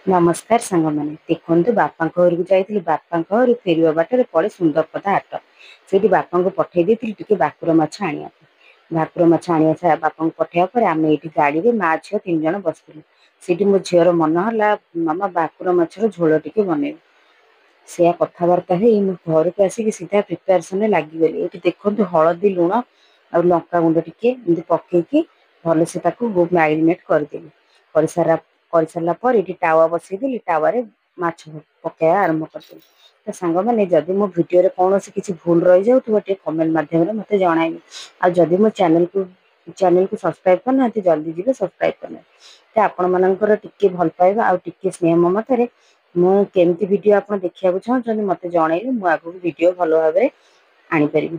ନମସ୍କାର ସାଙ୍ଗମାନେ, ଦେଖନ୍ତୁ ବାପାଙ୍କ ଘରକୁ ଯାଇଥିଲି। ବାପାଙ୍କ ଘରୁ ଫେରିବା ବାଟରେ ପଡ଼େ ସୁନ୍ଦରପଦା ହାଟ। ସେଇଠି ବାପାଙ୍କୁ ପଠେଇ ଦେଇଥିଲି ଟିକେ ଭାକୁର ମାଛ ଆଣିବାକୁ। ଭାକୁର ମାଛ ଆଣିବା ବାପାଙ୍କୁ ପଠେଇବା ପରେ ଆମେ ଏଇଠି ଗାଡ଼ିରେ ମା ଝିଅ 3 ଜଣ ବସିଥିଲୁ। ସେଇଠି ମୋ ଝିଅର ମନ ହେଲା, ମାମା ଭାକୁର ମାଛର ଝୋଳ ଟିକେ ବନେଇବୁ। ସେୟା କଥାବାର୍ତ୍ତା ହେଇ ମୁଁ ଘରକୁ ଆସିକି ସିଧା ପ୍ରିପାରେସନରେ ଲାଗିଗଲି। ଏଇଠି ଦେଖନ୍ତୁ ହଳଦୀ, ଲୁଣ ଆଉ ଲଙ୍କା ଗୁଣ୍ଡ ଟିକେ ଏମିତି ପକେଇକି ଭଲସେ ତାକୁ ମ୍ୟାରିନେଟ୍ କରିଦେଲି। କରିସାରିଲା ପରେ ଏଠି ତାୱା ବସେଇଦେଲି, ତାୱାରେ ମାଛ ପକେଇବା ଆରମ୍ଭ କରିଦେଲି। ତ ସାଙ୍ଗମାନେ, ଯଦି ମୋ ଭିଡ଼ିଓରେ କୌଣସି କିଛି ଭୁଲ ରହିଯାଉଥିବ ଟିକେ କମେଣ୍ଟ ମାଧ୍ୟମରେ ମୋତେ ଜଣାଇବେ। ଆଉ ଯଦି ମୋ ଚ୍ୟାନେଲକୁ ସବସ୍କ୍ରାଇବ୍ କରିନାହାନ୍ତି, ଜଲ୍ଦି ଯିବେ ସବସ୍କ୍ରାଇବ୍ କରିନେବେ। ତ ଆପଣମାନଙ୍କର ଟିକେ ଭଲ ପାଇବା ଆଉ ଟିକେ ସ୍ନେହ ମମତାରେ ମୁଁ କେମିତି ଭିଡ଼ିଓ ଆପଣ ଦେଖିବାକୁ ଚାହୁଁଛନ୍ତି ମୋତେ ଜଣାଇଲେ ମୁଁ ଆଗକୁ ଭିଡ଼ିଓ ଭଲ ଭାବରେ ଆଣିପାରିବି।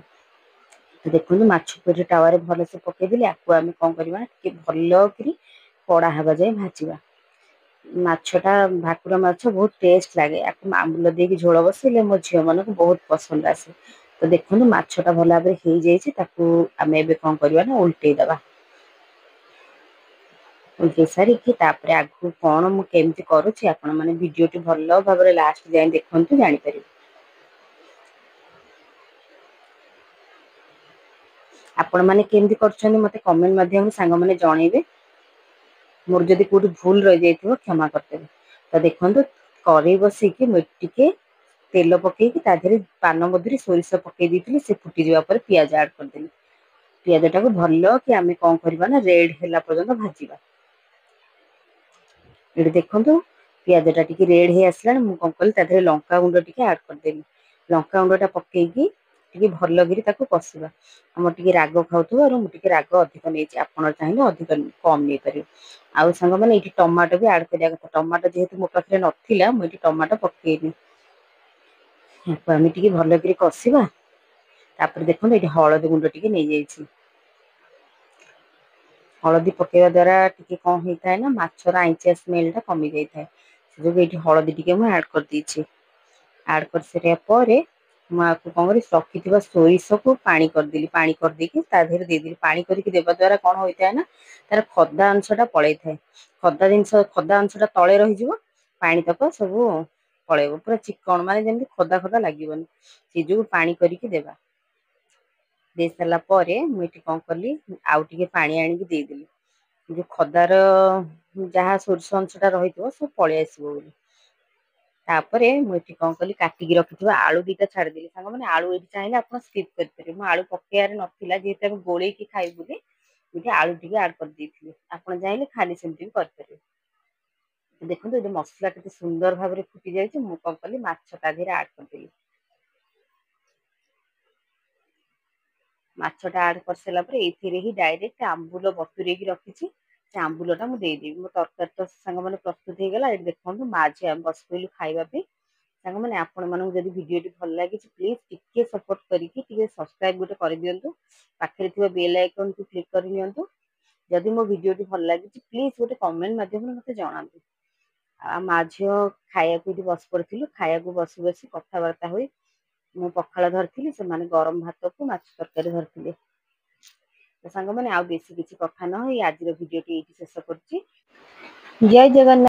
ତ ଦେଖନ୍ତୁ ମାଛକୁ ଏଠି ତାୱାରେ ଭଲସେ ପକେଇଦେଲି। ଆକୁ ଆମେ କଣ କରିବା ନା ଟିକେ ଭଲ କରି କଡ଼ା ହେବା ଯାଏ ଭାଜିବା। ମାଛଟା ଭାକୁର ମାଛ ବହୁତ ଟେଷ୍ଟ ଲାଗେ। ଆକୁ ଆମ୍ବୁଲ ଦେଇକି ଝୋଳ ବସେଇଲେ ମୋ ଝିଅମାନଙ୍କୁ ବହୁତ ପସନ୍ଦ ଆସେ। ତ ଦେଖନ୍ତୁ ମାଛଟା ଭଲ ଭାବରେ ହେଇଯାଇଛି। ତାକୁ ଆମେ ଏବେ କଣ କରିବା ନା ଓଲଟେଇ ଦବା। ଓଲଟେଇ ସାରିକି ତାପରେ ଆଗକୁ କଣ ମୁଁ କେମିତି କରୁଛି ଆପଣମାନେ ଭିଡ଼ିଓଟି ଭଲ ଭାବରେ ଲାଷ୍ଟ ଯାଏଁ ଦେଖନ୍ତୁ, ଜାଣିପାରିବେ। ଆପଣମାନେ କେମିତି କରୁଛନ୍ତି ମୋତେ କମେଣ୍ଟ ମାଧ୍ୟମରେ ସାଙ୍ଗମାନେ ଜଣେଇବେ। ମୋର ଯଦି କୋଉଠି ଭୁଲ ରହିଯାଇଥିବ କ୍ଷମା କରିଦେବେ। ତ ଦେଖନ୍ତୁ କରେଇ ବସେଇକି ମୁଁ ଟିକେ ତେଲ ପକେଇକି ତା ଦେହରେ ପାନମଧୁରୀ ସୋରିଷ ପକେଇ ଦେଇଥିଲି। ସେ ଫୁଟିଯିବା ପରେ ପିଆଜ ଆଡ୍ କରିଦେଲି। ପିଆଜଟାକୁ ଭଲ କି ଆମେ କଣ କରିବା ନା ରେଡ୍ ହେଲା ପର୍ଯ୍ୟନ୍ତ ଭାଜିବା। ଏଠି ଦେଖନ୍ତୁ ପିଆଜଟା ଟିକେ ରେଡ୍ ହେଇ ଆସିଲାଣି। ମୁଁ କଣ କଲି, ତା ଦେହରେ ଲଙ୍କା ଗୁଣ୍ଡ ଟିକେ ଆଡ୍ କରିଦେଲି। ଲଙ୍କା ଗୁଣ୍ଡଟା ପକେଇକି ଟିକେ ଭଲ କରି ତାକୁ କଷିବା। ଆମର ଟିକେ ରାଗ ଖାଉଥିବାରୁ ମୁଁ ଟିକେ ରାଗ ଅଧିକ ନେଇଛି, ଆପଣ ଚାହିଁଲେ ଅଧିକ କମ୍ ନେଇପାରିବେ। ଆଉ ସାଙ୍ଗମାନେ, ଏଇଠି ଟମାଟୋ ବି ଆଡ୍ କରିବା କଥା। ଟମାଟୋ ଯେହେତୁ ମୋ ପାଖରେ ନଥିଲା, ମୁଁ ଏଠି ଟମାଟୋ ପକେଇନି। ୟାକୁ ଆମେ ଟିକେ ଭଲ କରି କଷିବା। ତାପରେ ଦେଖନ୍ତୁ ଏଇଠି ହଳଦୀ ଗୁଣ୍ଡ ଟିକେ ନେଇଯାଇଛି। ହଳଦୀ ପକେଇବା ଦ୍ୱାରା ଟିକେ କଣ ହେଇଥାଏ ନା ମାଛର ଆଇଁଚିଆ ସ୍ମେଲଟା କମି ଯାଇଥାଏ। ସେ ଯୋଗୁଁ ଏଇଠି ହଳଦୀ ଟିକେ ମୁଁ ଆଡ୍ କରିଦେଇଛି। ଆଡ୍ କରିସାରିବା ପରେ ମୁଁ ଆକୁ କଣ କରିବି, ରଖିଥିବା ସୋରିଷକୁ ପାଣି କରିଦେଲି। ପାଣି କରିଦେଇକି ତା ଦେହରେ ଦେଇଦେଲି। ପାଣି କରିକି ଦେବା ଦ୍ୱାରା କଣ ହୋଇଥାଏ ନା ତାର ଖଦା ଅଂଶଟା ପଳେଇଥାଏ। ଖଦା ଅଂଶଟା ତଳେ ରହିଯିବ, ପାଣି ତକ ସବୁ ପଳେଇବ, ପୁରା ଚିକଣ, ମାନେ ଯେମିତି ଖଦା ଖଦା ଲାଗିବନି। ସେ ଯୋଗୁଁ ପାଣି କରିକି ଦେବା। ଦେଇ ସାରିଲା ପରେ ମୁଁ ଏଠି କଣ କଲି, ଆଉ ଟିକେ ପାଣି ଆଣିକି ଦେଇଦେଲି। ଯୋଉ ଖଦାର ଯାହା ସୋରିଷ ଅଂଶଟା ରହିଥିବ ସବୁ ପଳେଇ ଆସିବ ବୋଲି। ତାପରେ ମୁଁ ଏଠି କଣ କଲି, କାଟିକି ରଖିଥିବା ଆଳୁ 2ଟା ଛାଡ଼ିଦେଲି। ସାଙ୍ଗମାନେ, ଆଳୁ ଏଠି ଚାହିଁଲେ ଆପଣ ସ୍କିପ୍ କରିପାରିବେ। ମୁଁ ଆଳୁ ପକେଇବାରେ ନଥିଲା, ଯେହେତୁ ଆମେ ଗୋଳେଇକି ଖାଇବୁ ବୋଲି ଏଠି ଆଳୁ ଟିକେ ଆଡ୍ କରିଦେଇଥିଲି। ଆପଣ ଚାହିଁଲେ ଖାଲି ସେମିତି ବି କରିପାରିବେ। ଦେଖନ୍ତୁ ଏଠି ମସଲା କେତେ ସୁନ୍ଦର ଭାବରେ ଫୁଟି ଯାଇଛି। ମୁଁ କଣ କଲି, ମାଛ ତା ଦେହରେ ଆଡ୍ କରିଦେଲି। ମାଛଟା ଆଡ୍ କରିସାରିଲା ପରେ ଏଇଥିରେ ହିଁ ଡାଇରେକ୍ଟ ଆମ୍ବୁଲ ବତୁରେଇକି ରଖିଛି, ସେ ଆମ୍ବୁଲଟା ମୁଁ ଦେଇଦେବି। ମୋ ତରକାରୀ ତ ସାଙ୍ଗମାନେ ପ୍ରସ୍ତୁତ ହେଇଗଲା। ଏଠି ଦେଖନ୍ତୁ ମା ଝିଅ ଆମେ ବସି ପଇଲୁ ଖାଇବା ପାଇଁ। ସାଙ୍ଗମାନେ, ଆପଣମାନଙ୍କୁ ଯଦି ଭିଡ଼ିଓଟି ଭଲ ଲାଗିଛି ପ୍ଲିଜ୍ ଟିକେ ସପୋର୍ଟ କରିକି ଟିକେ ସବସ୍କ୍ରାଇବ୍ ଗୋଟେ କରିଦିଅନ୍ତୁ। ପାଖରେ ଥିବା ବେଲ୍ ଆଇକନ୍କୁ କ୍ଲିକ୍ କରିନିଅନ୍ତୁ। ଯଦି ମୋ ଭିଡ଼ିଓଟି ଭଲ ଲାଗିଛି ପ୍ଲିଜ୍ ଗୋଟେ କମେଣ୍ଟ ମାଧ୍ୟମରେ ମୋତେ ଜଣାନ୍ତୁ। ଆଉ ମା ଝିଅ ଖାଇବାକୁ ଏଠି ବସି ପଡ଼ିଥିଲୁ। ଖାଇବାକୁ ବସି ବସି କଥାବାର୍ତ୍ତା ହୋଇ ମୁଁ ପଖାଳ ଧରିଥିଲି, ସେମାନେ ଗରମ ଭାତକୁ ମାଛ ତରକାରୀ ଧରିଥିଲେ। ତ ସାଙ୍ଗମାନେ, ଆଉ ବେଶୀ କିଛି କଥା ନ ହେଇ ଆଜିର ଭିଡ଼ିଓଟି ଏଇଠି ଶେଷ କରୁଛି। ଜୟ ଜଗନ୍ନାଥ।